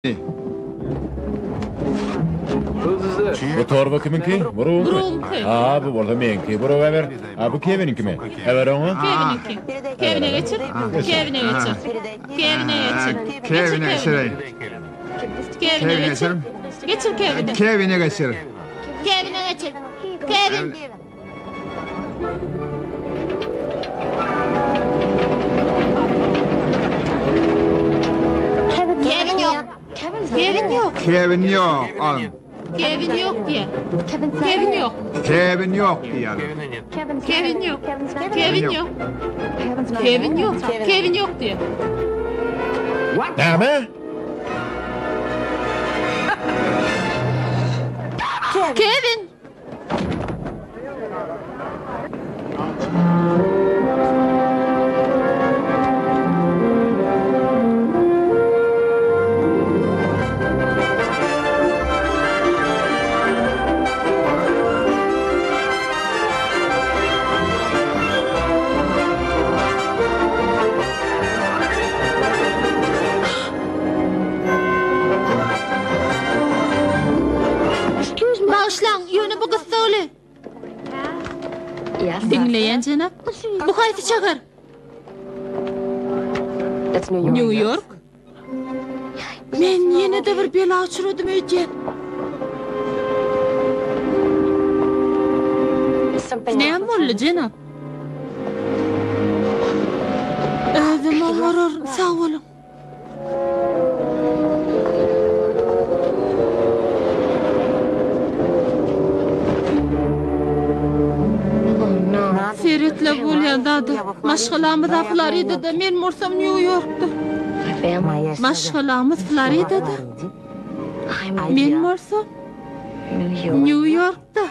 Bu torba kimiňki? Burugyňky. Ha, bu bolsa meňki. Buruga ber. Ha, bu Kewiniňkimi? Äber oňa. Kewiniňki. Kewine geçir. Kewine geçir. Kewine geçir. Kewine geçireýin. Kewine geçir. Geçir Kewine. Kewine geçir. Kewine geçir. Kewin. Kevin ýok. Kevin ýok. Kevin ýok. Alyň. Kevin ýok diýýär. Kevin ýok. Kevin ýok diýýär. Kevin ýok. Kevin ýok. Kevin ýok. Kevin ýok diýýär. Näme? Kevin. Bagyşlaň, ýöne bu gyssagly. Diňleýän jenap. Bu haýsy şäher? Nýu-Ýork. Men ýene-de bir bela uçradym öýdýän. Näme boldy, jenap? Özüm oňararyn, sag boluň. Seretle bolýan zada. Maşgalamyz-a Floridada, men bolsam Nýu-Ýorkda. Maşgalamyz Floridada, men bolsam Nýu-Ýorkda.